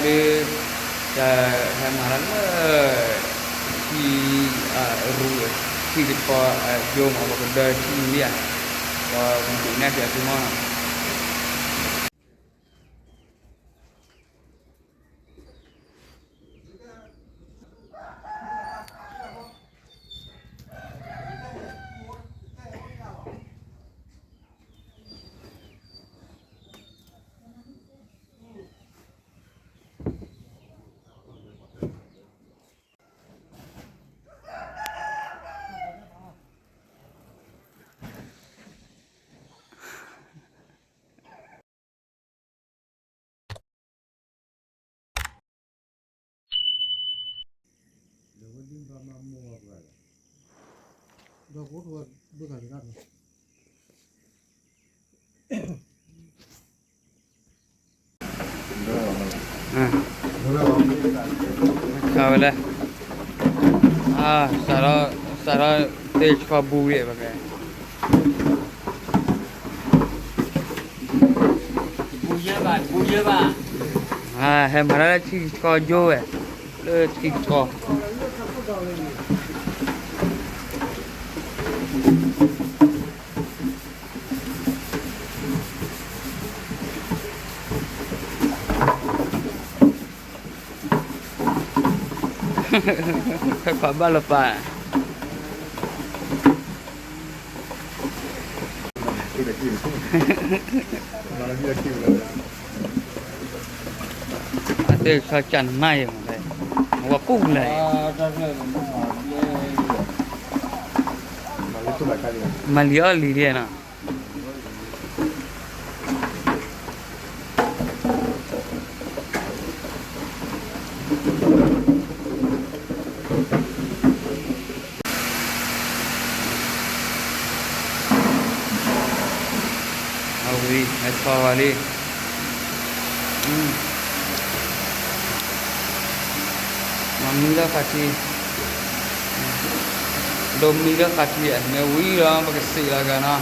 လၢ တၢ်ဟဲမၤတၢ်လၢ ထံရူၢ် ထံကဆှီယိမး ပကဒၢထံန့ၣ်ဧါ, ပကဒုးနဲၣ်ဖျါသုမီၢ်နီၤ. ဝဲလဲၣ်, စးထီၣ် သ့ၣ်ဆှီဘူဒံးဘၣ်ကဲ, ဟဲမၤတၢ်လၢထံကဆှီယိဝဲ, လၢထံကဆှီ ဖဲခွါဘၣ်လၢပၢ်, အသ့ၣ်ဆၢကၢ်နါယဲၢ်မးလဲၣ်, မ့ၢ်ဝဲပူၤလဲၣ်, မၤလံအီၣ်လံဒ်နီၤ. အဝံၤ ဟဲထီၣ်ဝဲလံ, မၤမံလၢခးထံ, ဒိးမံလၢခးထံ မ့ၢ်ဝံၤဒီး ပကစံးလီၤကနီၤ.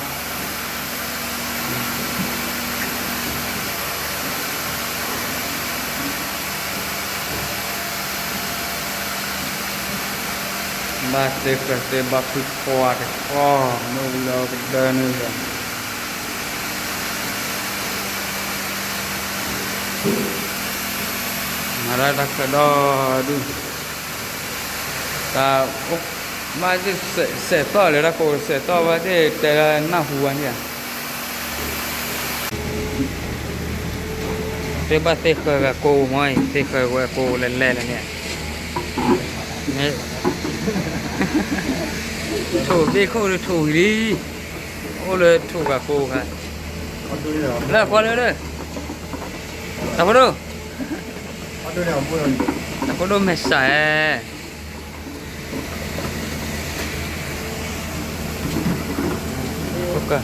ဘၣ်သ့ၣ်ဃၢၤသ့ၣ်ဘၣ်ဖုခွါတခီ, မ့ၢ်ဝံၤလီၤကဒၢန့ၣ်လီၤ. မၤဒၣ်တၢ်ချၢဒီဒူၣ်, တၢ် ဘၣ်သ့ၣ်စဲးသီၣ်လၢတၢ်ကိးစဲးသီၣ်ဘၣ်သ့ၣ်တဲလၢနၢ်ဟူဝဲန့ၣ်ဧါ. သ့ၣ်ဘၣ်သ့ၣ်ဃၢၤဂၤကိးမီၤအံၤ သ့ၣ်ဃၢၤဝဲကိးလဲၤလဲၤလၢန့ၣ်, ထိၣ်ဘ့ၣ်ခိၣ်လၢထိၣ်ဝံၤလံ, အိၣ်လၢထိၣ်ဂၤကိးခါ, လၢကွၢ်လၢလၢ, တၢ်ဖိဒိၣ်, တၢ်ဖိဒိၣ်မဲာ်ဆှးဧါ.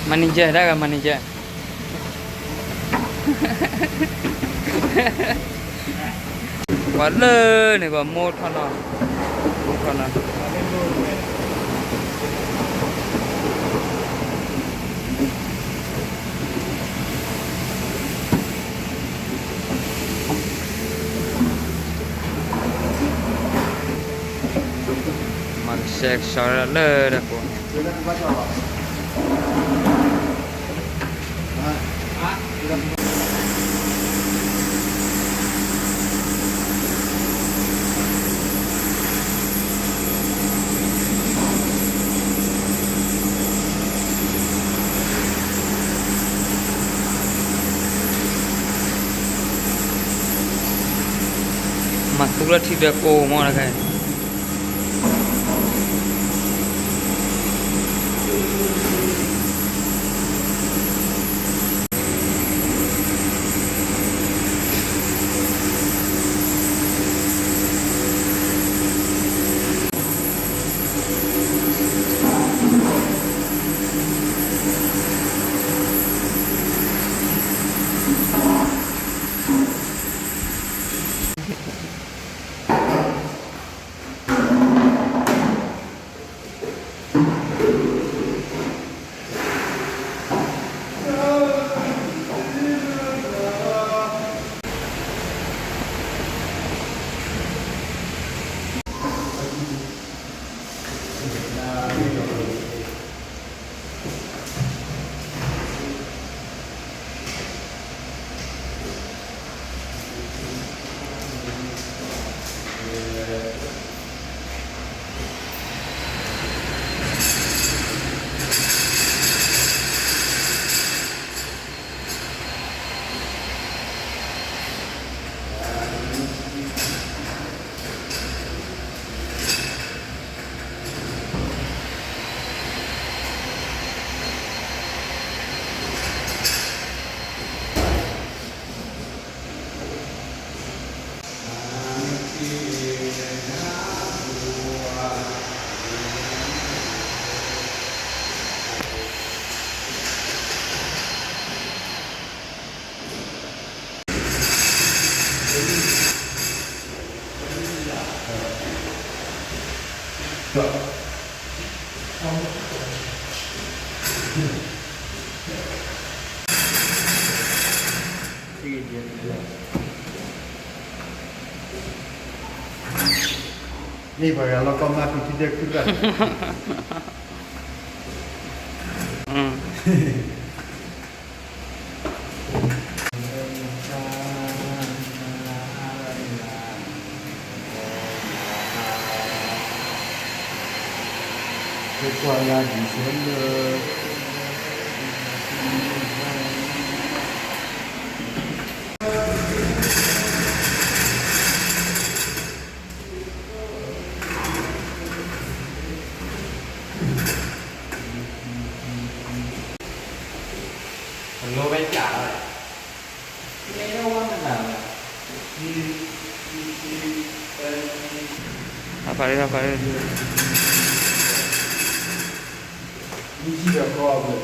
မၤနံၤယၢၢ် ဒၣ်ဂၤမၤနံၤယၢၢ်, ပှၤလၢန့ၣ် ပှၤမိၢ်ထီၣ်နီၤ, မိၢ်ထီၣ်နီၤ. မၤကဆှဲကဆှီလၢတၢ်ကိးန့ၣ်, မၤသူလၢထံဒၢကိးမီၤတခါ. မ့ၢ်ပှၤဂၤလီၤကီမၤပံာ်ထံဒဲးခုရၣ် အလိဝဲကၢ်လီၤ, မ့ၢ်ဝဲမနုၤလဲၣ်, ဟးဖးရ့ ဟးဖးရ့, မ့ၢ်ထံၣ်ဒီးဃီအဝဲ